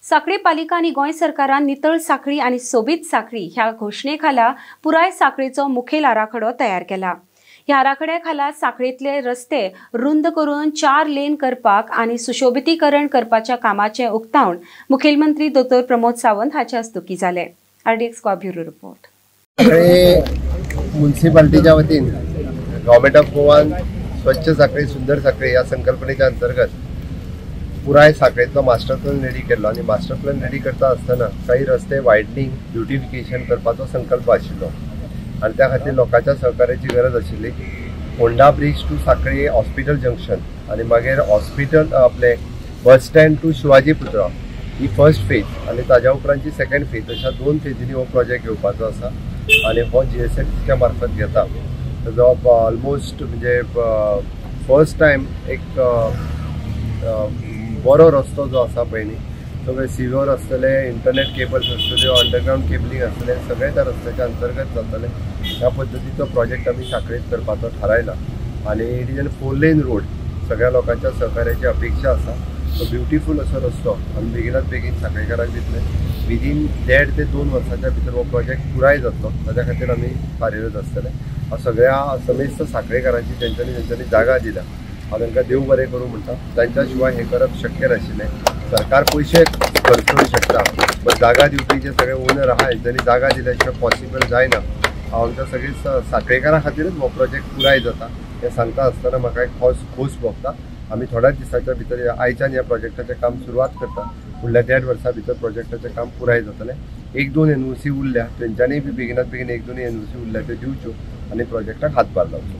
सांखळी पालिका आनी गोंय सरकारान नितळ सांखळी आनी सोबीत सांखळी ह्या घोशणे खाला पुराय सांखळीचो मुखेल आराखडो तयार केला. ह्या आराखड्या खाला सांखळीतले रस्ते रुंद करून 4 लेन करपाक आनी सुशोभितीकरण करपाच्या कामाचें उक्तावण मुखेलमंत्री दोतोर प्रमोद सावंत हाचे हस्तुकीं जालें. RDX Goa bureau report. मुन्सिपालिटीच्या वतीन गव्हर्मेंट ऑफ गोवान स्वच्छ सांखळी सुंदर सांखळी ह्या संकल्पनेच्या अंतर्गत पुराय सांखळेंतलो मास्टर प्लॅन रेडी केल्लो आनी मास्टर प्लॅन रेडी करता आसतना काही रस्ते वायडनींग ब्युटिफिकेशन करपाचो संकल्प आशिल्लो आनी त्या खातीर लोकांच्या सहकार्याची गरज आशिल्ली. Honda bridge to Sanquelim hospital junction आनी मागीर हॉस्पिटल आपले बस स्टँड टू शिवाजी पुतळा ही फर्स्ट फेज आनी ताज्या उपरांतची सेकंड फेज अशा 2 फेजींनी हो प्रोजेक्ट घेवपाचो आसा आनी हो GSFCच्या मार्फत घेता. जो ऑलमोस्ट म्हणजे फर्स्ट टायम एक बरो रस्तो जो आसा पळय न्ही, सगळे सिवर आसतले, इंटरनेट केबल्स आसतल्यो, अंडरग्रावंड केबलिंग आसतलें, सगळें त्या रस्त्याच्या अंतर्गत जातलें. ह्या पद्दतीचो प्रोजेक्ट आमी सांखळेंत करपाचो थारायला आनी it is an 4 lane road. सगळ्या लोकांच्या सहकार्याची अपेक्षा आसा. तो ब्युटिफूल असो रस्तो आमी बेगिनात बेगीन सांखळेकारांक दितले. विदीन 1.5 ते 2 वर्साच्या भितर हो प्रोजेक्ट पुराय जातलो, ताच्या खातीर आमी कार्यरत आसतले. सगळ्या समेस्त सांखळेकारांची तेंच्यांनी तेंच्यांनी जागा दिल्या, हांव तांकां देव बरें करूं म्हणटा. तांच्या शिवाय हें करप शक्य नाशिल्लें. सरकार पयशे खर्च करूं शकता, बट जागा दिवपी जे सगळे ओनर आहा हेंच्यांनी जागा दिल्या शिवाय पॉसिबल जायना. हांव आमच्या सगळे सांखळेकारां खातीरच हो प्रोजेक्ट पुराय जाता हें सांगता आसतना म्हाका एक खोस भोगता. आमी थोड्याच दिसाच्या भितर आयच्यान ह्या प्रोजेक्टाचें काम सुरवात करता. फुडल्या 1.5 वर्सां भितर प्रोजेक्टाचें काम पुराय जातलें. 1-2 NOC उरल्या, तेंच्यांनी बी बेगिनात बेगीन 1-2 NOC उरल्या त्यो दिवच्यो आनी प्रोजेक्टाक हातभार लावचो.